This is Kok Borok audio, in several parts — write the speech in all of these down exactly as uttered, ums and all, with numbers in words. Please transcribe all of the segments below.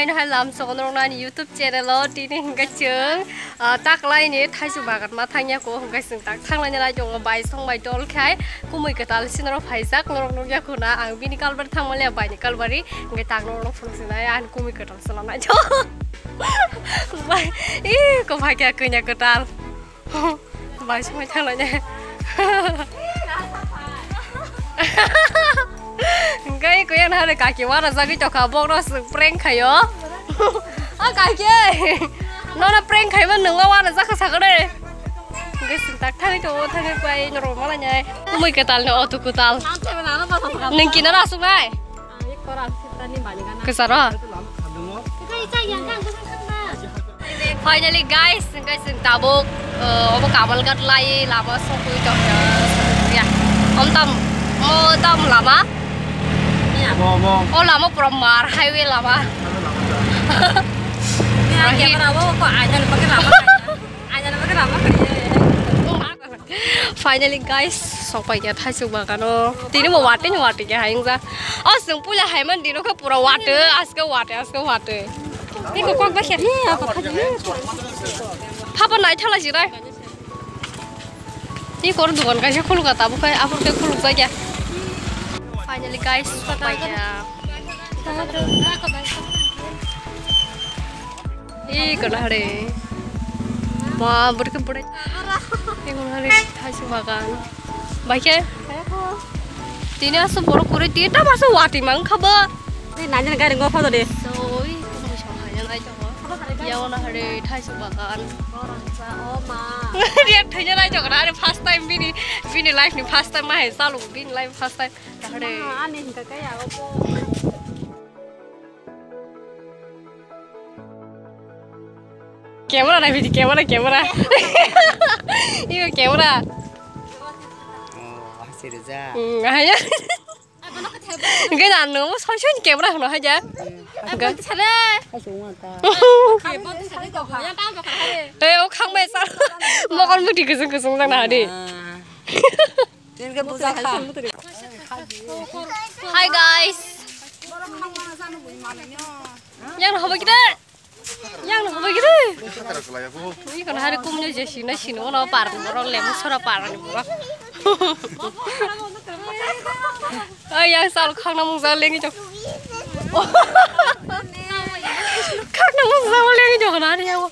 Hai lam sokonrok nani YouTube channel o tini hingke chwng, ah, taklai ni thaisu bagan ma thangya ko hingke chwng tak thanglai nai tongo bai song bai dol khai kumui kwtal sinoro phaijak norok nukya khuna ang bini kalbari thangmaliya bai ni kalbari hingke tak norok phunuksinai ang kumui kwtal. Bai, ih, kok hai khe kanya kwtal. Bai, sumai thang lai ne. Hingke kuyang na hare kaki wana jagwi tokha, bokno swk prank khayo. A kaki, nono prank khaiba nungwa wana jakha sakare. Hingke swk tak thangwi tongo, thangwi bai norok malai ne. Kumui kwtal no, otu kwtal. Nung kinaro aswk nai? Kwcharo? Finally guys, guys, chwng tabuk, uh, obo Kamalghat lai lama sokwi tongya. Om tam, o tam lama? Obo, obo. O lama pura mar highway lama. Obo lama. Ni ai camera bo ko aina ni bagwi lama. Aina ni bagwi lama. Finally guys, sokpai kha thaichuk bagano. Tini bo watwi ni watwi khe hai wngja. O chwng puila hai man dino khe pura watwi, aske watwi, aske watwi. Tiko kok bai khe. Phapa nai thala jirai. Tiko dukan kaisa khuluk ka tabuk khai, aphur khe khuluk jakya. Finally guys, sokpai kha. Ih, kono hare. Ma, bwrwkhe bwrwi. Ih, kono hare, thaisu bagan. Bai khe? Tini aswk borok kwrwi, tini tamo aswk watwi mang kha bo. Tei nai nai gari ngo photo de. So, ih, kono song hai nai tongo. Yaono hare, thaisu bagan. React thwina nai tongo hare, first time bini, bini life ni first time ma hai chalo, bini life first time. Hare. Ani hingka kaya obo. Camera na bidi, camera, camera. Iyo camera. Oh, asih reza. Hmm, ayo. Gaya anu, soi soi camera hono aja. Gaya. Eh, o khang bai sar. Mokon muti kusung kusung lang na hadi. Hi guys. Yang no hobo gide. Yang no hobo gide. Ini kan hari kumnya je sini sini ono par ni borok lemu sora par ni borok. Ay yang sal khang namung sal lengi jok. Khang namung sal lengi jok na hari yang.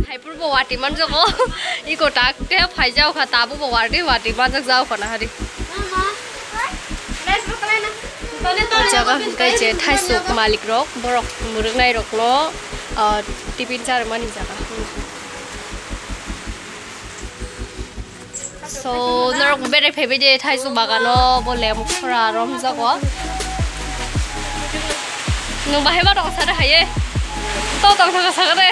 Haipur bo wati manjago. Iko tak te phaijao kha, tabuk bo wati, wati manjak jao kha na hari. O jaga hwnkhe je thaisuk malik rok, borok mwrwknai rokno, ah, tiffin charwmani jaga. So, norok berai phaibai de thaisu bagano, bo lem khura romjago. Nung bahai ma tong sare haye. To tong thang sare.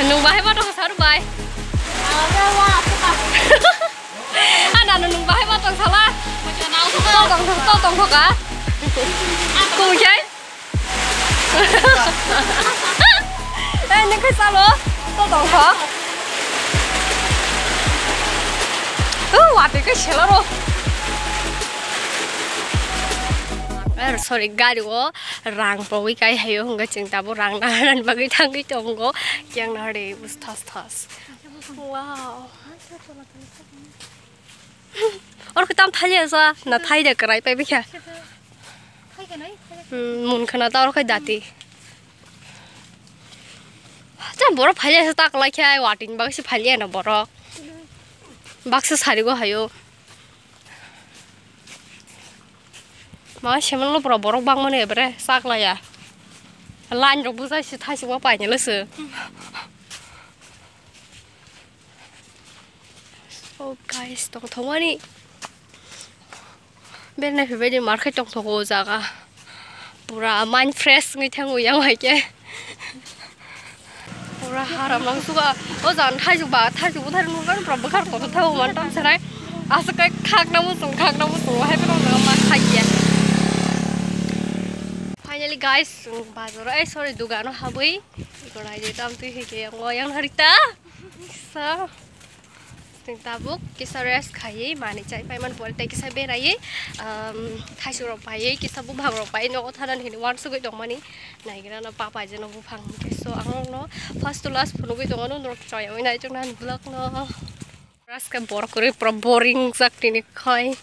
Nung bahai ma tong sare bai. Ana nung bahai ma tong sala. To tong, to tong thoka. Kung khai. Eh, nung khai salo. To tong kho. To wati khai sela ro. Eh, sorry, gari o rang pogwi kai hayo hwnga chwng tabo rang na hanani bagwi thangwi tongo. Yang na hade bus thas thas. Wow. Oro khe tam thailia sa na thai de kwrai pai bikha. Hmm, mun khana ta oro khai dati. Ta borok phailia sa ta kwlai khe ai wating bak si phailia na borok. Baksa sari go hayo. Ma semen lo pura borok bang mani ebre sak laya. Line rok bujai si thai si bo pai ni lo se. So guys, tongthokmani bernai phaibai di mar khai tongthogo o jaga. Pura mind fresh wngwi thango yang hai khe. Pura haram nang suka. O jan thaisuk ba, thaisuk buthar nukar pura bukhar kotor thabo man tam sanai. Asa kai khakna musung, khakna musung, hai pura ma khaiya. Finally guys, bazar, eh, sorry, dugano habwi. Iko nai je tam twi hike yang wayang harita. So, Chwng tabuk kisa rest khaiwi manwi chai paimani pore tei kisa beraiwi, um, thaisuk rok paiwi kisa buphang rok paiwi nogo thanani hinwi uansugwi tongmani naigrano papa jeno buphang hwnkhe. So ang rokno first to last phunugwi tongo, norok choyawi naichuknani vlogno. Rest khe borok kwrwi pura boring jak tini khai.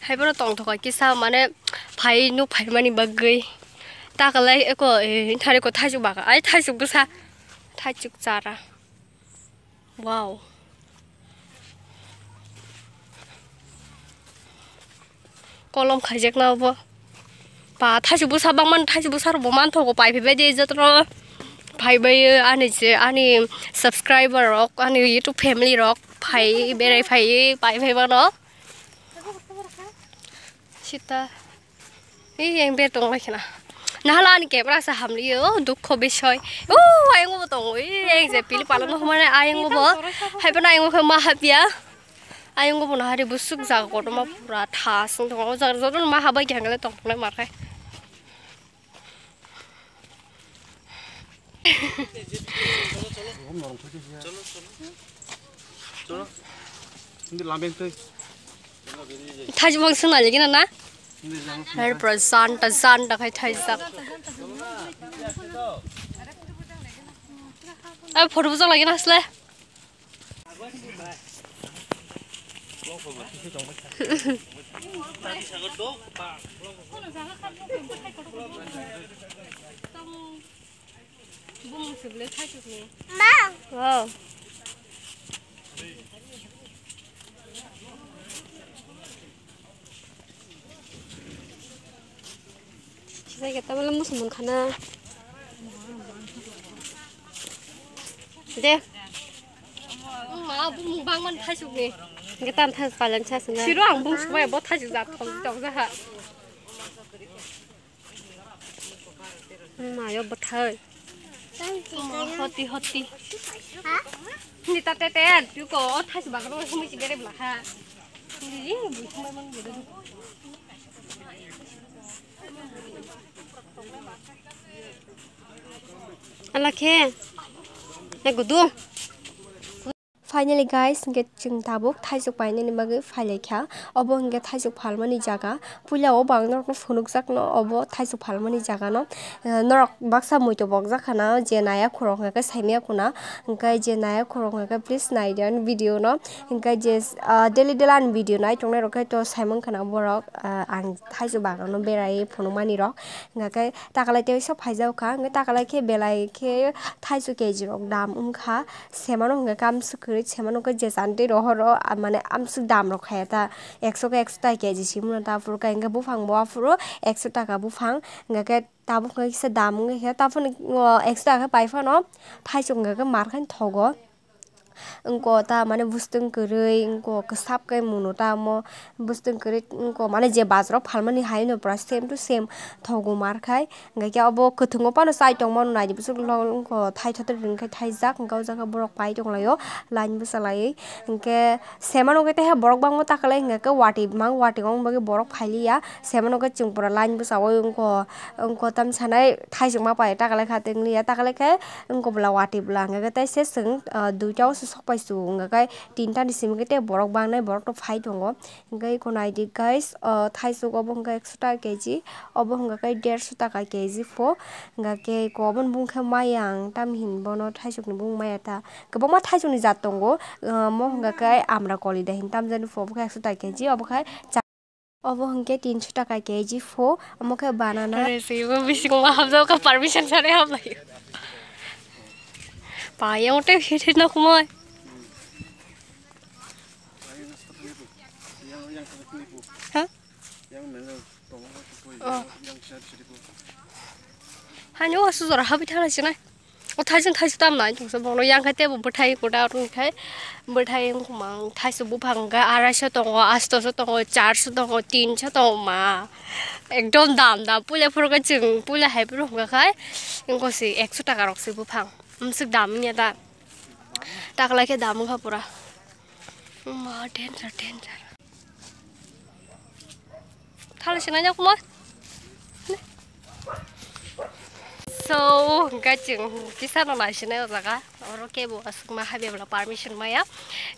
Haibono tongthokgwi kisa mane phai nuk phaimani bagwi. Takalai eko, eh, thari ko thaisuk baka, ai thaisuk bwsa, thaisuk chara. Wow. Kolom khaijakna obo. Ba, thaisuk bwsa bangmani, thaisuk bwsa rokbo manthogo, pai phaibai di jotono. Phaibai ani je, ani subscriber rok, ani YouTube family rok, phai, berai phai, pai phai mano. Sita. Ei, yang ber tong lai khna. Nahala ani camera sa hamliyo, dukho bisoy. O, ayang bo tong, ei, yang je pili pala no mane ayang bo. Hai pa ayang bo ma hapya. Ayang bo na hari busuk jaga kotor ma pura thas tong, o jaga joto ma habai khe hangale tong nai mar khai. Cholo, cholo. Cholo. Hindi lameng tei. Thajibang sung nai gina na? Hindi lameng sung. Hai pura janta, janta khai thaijak. Ai photo bujak lagi na asle. Bumung se belai thaisuk ni. Ma. Wow. Sisai khe tabole musu mun khana. De. Ma bumung bangmani thaisuk ni. Hwnkhe tam thas palan sa sina. Siro ang bung subai bo thaisuk jat thong tong jaha. Mayo bwthai. Hoti, hoti. Ha? Ni ta te te, tu ko, o thas bagro, humi si gere bla ha. Ni, ni, bu, humi man bu. Ala khe. Na gudu. Finally guys, hwnkhe chwng tabuk thaisuk painani bagwi phailaikha. Obo hwnkhe thaisuk phalmani jaga. Puila o bo ang norokno phunukjakno, obo thaisuk phalmani jagano. Eh, norok baksa muitu bokjak khana, je naya khorok hwnkha khe saimaya khuna. Hwnkhe je naya khorok hwnkha khe please naidi ani video no. Hwnkhe je, ah, daily daily ani video nai tongnai rok khe to saimang khana borok, ah, ang thaisuk bagano berai phunukmani rok. Hwnkha khe takalai tei sok phaijak kha, hwnkhe takalai khe belai khe thaisu K G rok dam wngkha, semano hwnkhe khe amswk kwrwi, semano hwnkhe je chantwi rohoro, ah, mane amswk dam rok khaya ta, ekso khe ekso ta K G simi mano ta, aphuru khe hwnkhe buphang bo aphuru ekso taka buphang, hwnkhe khe tabuk hwnkhe kisa dam wngkha khe, taphuru ekso taka khe pai phano thaisu hwnkhe khe mar khe thogo. Wngko ta mane bwswtwng kwrwi, wngko kwsap khe muno ta omo bwswtwng kwrwi, wngko mane je bazaro phalmani hai no pura same to same thogo mar khai. Hwnkhe khe obo kwthwngo phano chai tongmano naidi bwswk lo wngko thai thotor ring khai thaijak, hwnkhe o jaga borok pai tonglaio line bwchalaiwi. Hwnkhe semano khe teiha borok bangma takalai hwnkhe khe watwi mang, watwi wng bagwi borok phailiya, semano khe chwng pura line bwchawi wngko, wngko tamsa nai thaisukma pai takalai kha tei wngliya, takalai khe wngkha bwla watwi bwla, hwnkha khe tei se chwng, ah, duita o se sok pai su, hwnkha khe tinta ni simi khe tei borok bangnai borok rok phai tongo. Hwnkha khe eko naidi guys, ah, thaisuk obo hwnkha khe ekso taka K G, obo hwnkha khe derso taka K G pho, hwnkha khe eko obo ni bung khe mayang, tamni hinwi bono thaisuk ni bung maya ta, kwbangma thaisuk ni jat tongo, ah, omo hwnkha khe amra koli da hinwi tamjani pho, obo khe ekso taka K G, obo khe. Obo hwnkhe tinso taka K G pho, omo khe banana. Are se, bo bising ma hamjao kha, permission sare hamlai. Pa, yang te hit hit na kumai. Ha? Oh. Hani o sujor habi thala sinai. O thaisung thaisung tam nai tongsa bono yang khai tebo bwthai kuda rung khai bwthai wngkha mang thaisung buphang hwnkha araiso tongo, astoso tongo, charso tongo, tinso tongo ma ekdom dam dam puila phuru khe chwng puila hai phuru hwnkha khai wngkha se ekso taka rok se buphang. Mswk dam wngya da. Taklai khe dam wngkha pura. Ma, danger, danger. Thalo sinai na kumar. So, hwnkhe chwng kisa no naisinai o jaga. Oro kebo aswkma habya bwla permission maya.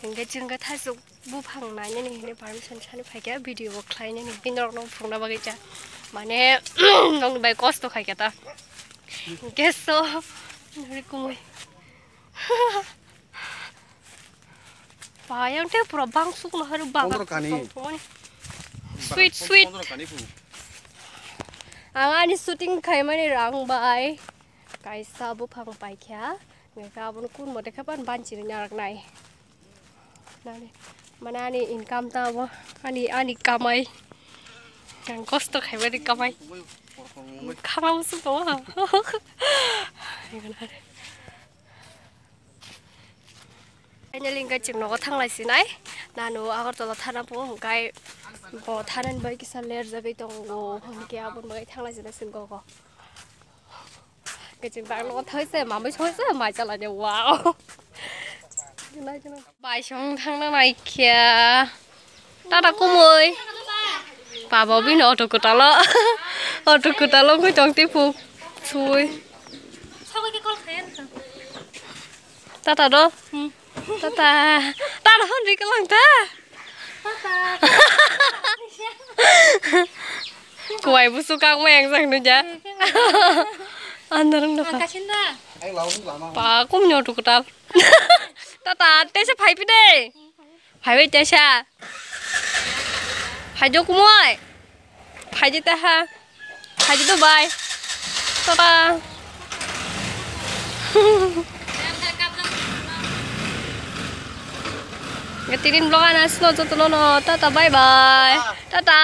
Hwnkhe chwng khe thasuk buphang nainani hinwi permission sani phaikha, video bo khlainani hinwi norokno phunukna bagwi cha. Mane, nokni bai kosto khaikha ta. Hwnkhe so, nari kumui. Bayang te pura bang sukno haru bang. Pondro kani. Sweet, sweet. Pondro kani pu. Ang ani shooting khaimani rang bai kaisa buphang paikha. Nge ka aboni kun mo dekha pan banchi ni narak nai. Nani, mane ani income ta bo, ani, ani kamai. Ang kosto khaimani kamai. Khama musu ko. Finally, hwnkhe chwng nogo thanglai sinai. Nanu Agartala thana po, hwnkhe bo thanani bai kisa ler jagwi tongo, hwnkhe aboni bagwi thanglai sinai chwng gogo. Hwnkhe chwng tak nogo thangwi se, mamwi songwi se, mai chalai de, wow. Bai song thangna naikhe. Tata kumui. Baba bini auto kwtalo. Auto kwtalo wngwi tong tei phu. Sui. Tata do. Tata. Tata hon ri kalang ta. Kuai busu kang meng jang nu ja. Andarung da pa. Pa kum ni auto kwtal. Tata tesa phai pi de. Phaibai tesa. Phaijo kumui. Phaidi taha. Phaidi do bai. Tata. Tinin vlog ana sino jotono no. Tata, bye bye. Tata.